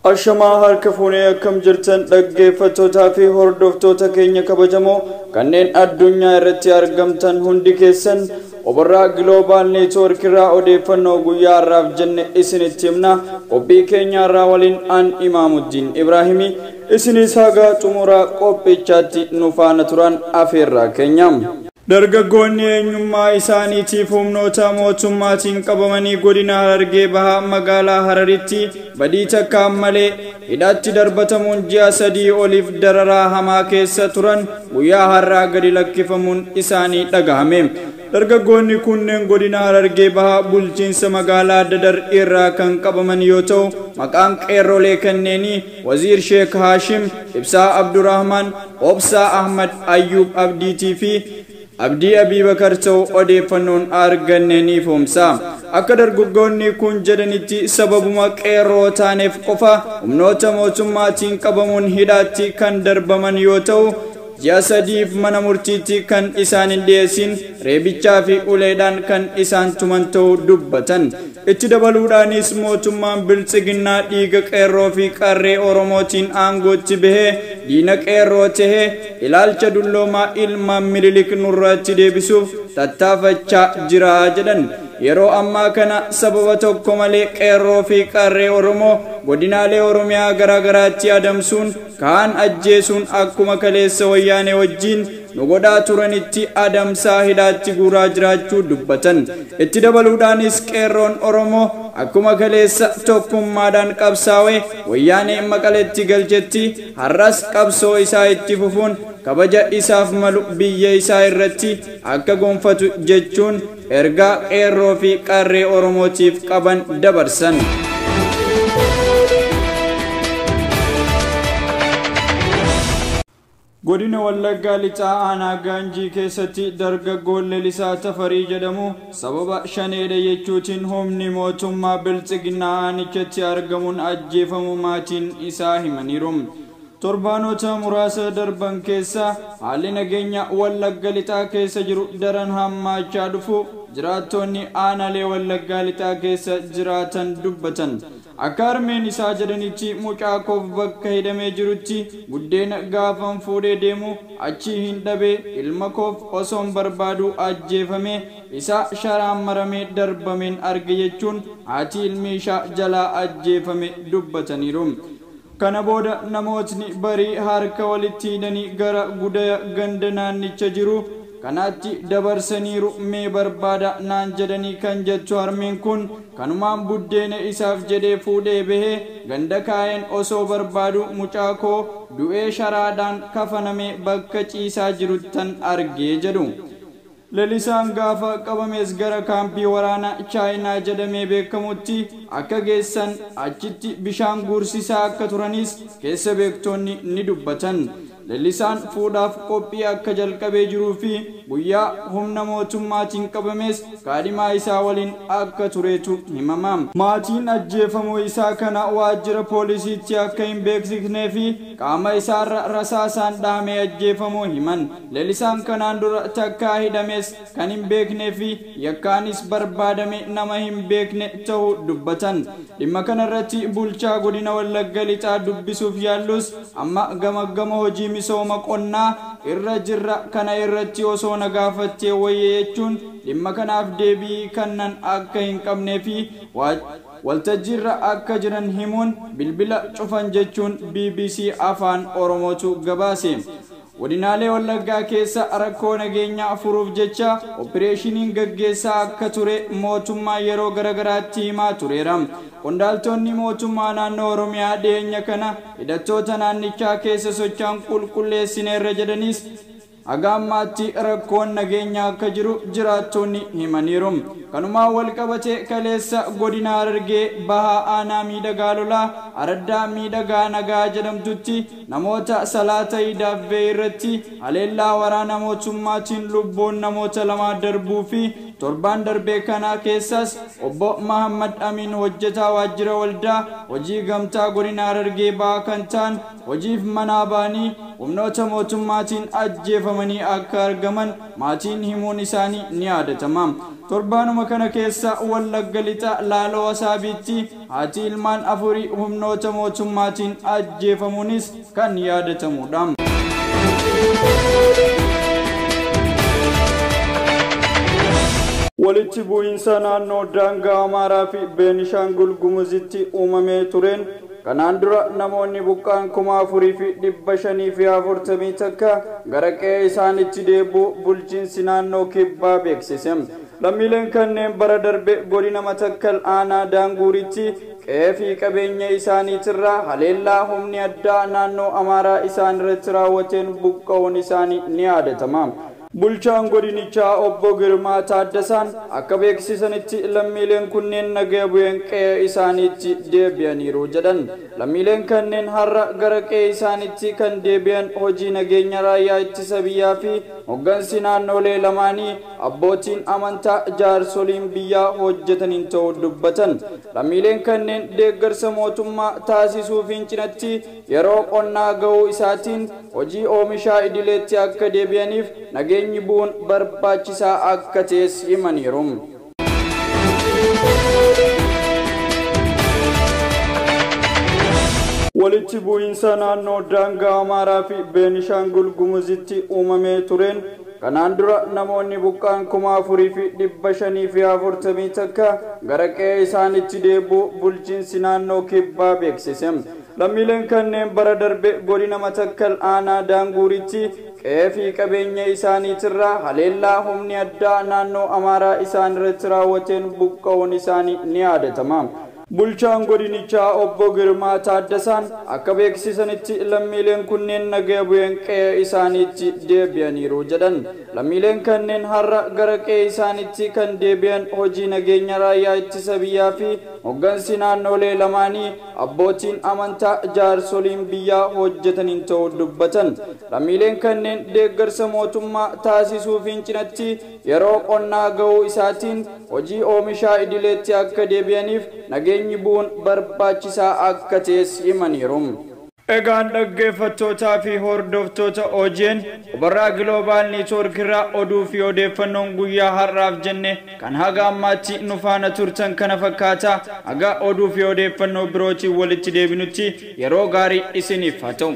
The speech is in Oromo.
Ashamaa harka fuunee akkam jirtan dhaggeeffattootaa fi hordoftoota keenya kabajamoo kanneen addunyaa irratti argamtan hundi keessan Obarraa Global Network irraa odeeffannoo guyyaa har'aaf jenne isinitti himna. Qophii keenya har'aa waliin an Imaamuddin Ibraahimii isinis haga xumuraa qophichaatti nu faana turan afeerraa keenya. Dargaggoonni eenyummaa isaaniitiif humnoota mootummaatiin qabamanii godina Harargee Bahaa magaalaa Hararitti badii takkaan malee hidhaatti darbatamuun ji'a 3 oliif dararaa hamaa keessa turan guyyaa har'aa gadi lakkifamuun isaanii dhagahame. Dargaggoonni kunneen godina Harargee Bahaa bulchiinsa magaalaa Dadar irraa kan qabaman yoo ta'u, maqaan qeerrolee kanneenii Waziir Sheek Haashim, Ibsaa Abdurrahman, Obsaa Ahmad, Ayyuub Abdiitii fi Abdii Abiibakar ta'uu odeeffannoon arganne ni ifoomsa. Akka dargaggoonni kun jedhanitti sababuma qeerroo taaneef qofa humnoota mootummaatiin qabamuun hidhaatti kan darbaman yoo ta'u, ji'a 3f mana murtiitti kan isaan hin dhiyeessin reebichaa fi uleedhaan kan isaan tuman ta'uu dubbatan. Itti dabaluudhaanis mootummaan biltsiginnaa dhiiga qeerroo fi qarree Oromootiin aangootti bahee diina qeerroo tahee ilaalcha dulloomaa ilmaan Minilik nurratti deebisuuf tattaafachaa jira jedhan. Yeroo ammaa kana sababa tokko malee qeerroo fi qarree Oromoo godinaalee Oromiyaa garaagaraatti adamsuun kaan ajjeesuun akkuma kaleessa wayyaanee wajjin nu godhaa turanitti adamsaa hidhaatti guuraa jiraachuu dubbatan. Itti dabaluudhaanis qeerroon Oromoo akkuma kaleessa tokkummaadhaan qabsaa'ee wayyaanee Maqaleetti galchetti har'as qabsoo isaa itti fufuun kabaja isaaf malu biyya isaa irratti akka gonfatu jechuun ergaa qeerroo fi qarree Oromootiif qaban dabarsan. Godina Wallaggaa Lixaa aanaa Gaanjii keessatti dargaggoon Lalisaa Tafarii jedhamu sababa shaneedha jechuutiin humni mootummaa biltsiginnaa aanichatti argamuun ajjeefamuu maatiin isaa himaniiru. Torbaanota muraasa darban keessa haalli nageenya Wallagga Lixaa keessa jiru daran hammaachaa dhufu jiraattonni aanaalee Wallaggaa Lixaa keessa jiraatan dubbatan. Akka harmeen isaa jedhanitti mucaa koof bakka hidhamee jirutti buddeena gaafan fuudhee deemu achi hin dhabee ilma koof osoon barbaadu ajjeefame isa sharaan maramee darbameen arge jechuun haati ilmi isaa jalaa ajjeefame dubbataniiru. Kana booda namootni barii harka walitti hidhanii gara gudaya ganda naannicha jiru kanaatti dabarsaniiru mee barbaada naan jedhanii kan jettu harmeen kun kanumaan buddeena isaaf jedhee fuudhee bahee ganda kaa'een osoo barbaadu mucaa koo du'ee sharaadhaan kafaname bakka ciisaa jiruttan argee jedhu. Lalisaan gaafa qabames gara kaampii waraanaa Chaayinaa jedhamee beekamutti akka geessan achitti bishaan guursisaa akka turanis keessa beektonni ni dubbatan. Lalisaan fuudhaaf qophii akka jalqabee jiruu fi guyyaa humna mootummaatiin qabames kaadhimaa isaa waliin akka turetu himama. Maatiin ajjeefamuu isaa kana waajjira poolisiitti akka hin beeksifnee fi qaama isaarra rasaasaan dhahamee ajjeefamuu himan. Lalisaan kanaan dura takkaa hidhames kan hin beeknee fi yakkaanis barbaadame nama hin beekne ta'uu dubbatan. Dhimma kanarratti bulchaa godina Wallagga Lixaa dubbisuuf yaallus amma gama hojii misooma qonnaa irra jirra kana irratti osoo na gaafattee wayye jechuun dhimma kanaaf deebii kannan akka hin qabnee fi waltajjiirra akka jiran himuun bilbila cufan jechuun BBC Afaan Oromootu gabaase. Godinaalee Wallaggaa keessa rakkoo nageenyaa furuuf jecha opereeshiniin gaggeessaa akka ture mootummaa yeroo garagaraatti himaa tureera. Qondaaltonni mootummaa naannoo Oromiyaa dhiyeenya kana hidhattoota naannichaa keessa socho'an qulqulleessineerra jedhanis haga ammaatti rakkoon nageenyaa akka jiru jiraattonni himaniiru. Kanumaan wal qabatee kaleessa godina Harargee Bahaa aanaa miidhagaa lolaa araddaa miidhagaa nagaa jedhamtutti namoota salaata iidaaf ba'e irratti haleellaa waraana mootummaatiin lubbuun namoota 2 darbuu fi torbaan darbee kana keessas obbo Mahammad Amin hojjetaa waajjira waldaa hojii gamtaa godina Harargee Bahaa kan ta'an hojiif manaa ba'anii humnoota mootummaatiin ajjeefamanii akka argaman maatiin himuun isaanii ni yaadatama. Torbaanuma kana keessa Wallagga Lixa Laaloo Asaabiitti haati ilmaan afurii humnoota mootummaatiin ajjeefamuunis kan yaadatamudha. Walitti bu'iinsa naannoo daangaa Amaaraa fi Beenishaangul Gumuzitti uumamee tureen kanaan dura namoonni buqqaan 4541 gara qe'ee isaanitti deebi'uu bulchiinsi naannoo kibbaa beeksise. Lammiileen kanneen bara darbe godina Matakkal aanaa Daanguuritti qe'ee fi qabeenya isaaniitirraa haleellaa humni addaa naannoo Amaaraa isaan irratti raawwateen buqqa'uun isaanii ni yaadatama. Bulchaan godinichaa obbo Girmaa Taaddasaan akka beeksisanitti lammiileen kunneen nagaa bu'een qe'ee isaaniitti deebi'aniiru jedhan. Lammiileen kanneen har'a gara qe'ee isaaniitti kan deebi'an hojii nageenya raayyaa ittisa biyyaa fi hoggansi naannolee lamaanii abbootiin amantaa jaarsoliin biyyaa hojjetaniin ta'uu dubbatan. Lammiileen kanneen deeggarsa mootummaa taasisuufiin cinatti yeroo qonnaa ga'uu isaatiin hojii oomishaa idileetti akka deebi'aniif nageenyi bu'uun barbaachisaa akka ta'es himaniiru. Walitti bu'iinsa naannoo daangaa Amaaraa fi Beenishaangul Gumuzitti uumamee tureen kanaan dura namoonni buqqaan 4541 gara qe'ee isaanitti deebi'uu bulchiinsi naannoo kibbaa beeksise. Lammiileen kanneen bara darbe godina Matakkal aanaa Daanguuritti qe'ee fi qabeenya isaaniitirraa haleellaa humni addaa naannoo Amaaraa isaan irratti raawwateen buqqa'uun isaanii ni yaadatama. Bulchaan godinichaa obbo Girmaa Taaddasaan akka beeksisanitti lammiileen kunneen nagaa bu'een qe'ee isaaniitti deebi'aniiru jedhan. Lammiileen kanneen har'a gara qe'ee isaaniitti kan deebi'an hojii nageenya raayyaa ittisa biyyaa fi hoggansi naannolee lamaanii abbootiin amantaa jaarsoliin biyyaa hojjetaniin ta'uu dubbatan. Lammiileen kanneen deeggarsa mootummaa taasisuufiin cinatti yeroo qonnaa ga'uu isaatiin hojii oomishaa idileetti akka deebi'aniif nageenyi bu'uun barbaachisaa akka ta'es himaniiru. Egaan dhaggeeffattootaa fi hordoftoota OGN Obarraa Global Network irraa oduu fi odeeffannoon guyyaa har'aaf jenne kan haga ammaatti nu faana turtan kana fakkaata. Haga oduu fi odeeffannoo birootiin walitti deebinutti yeroo gaarii isiniif haa ta'u.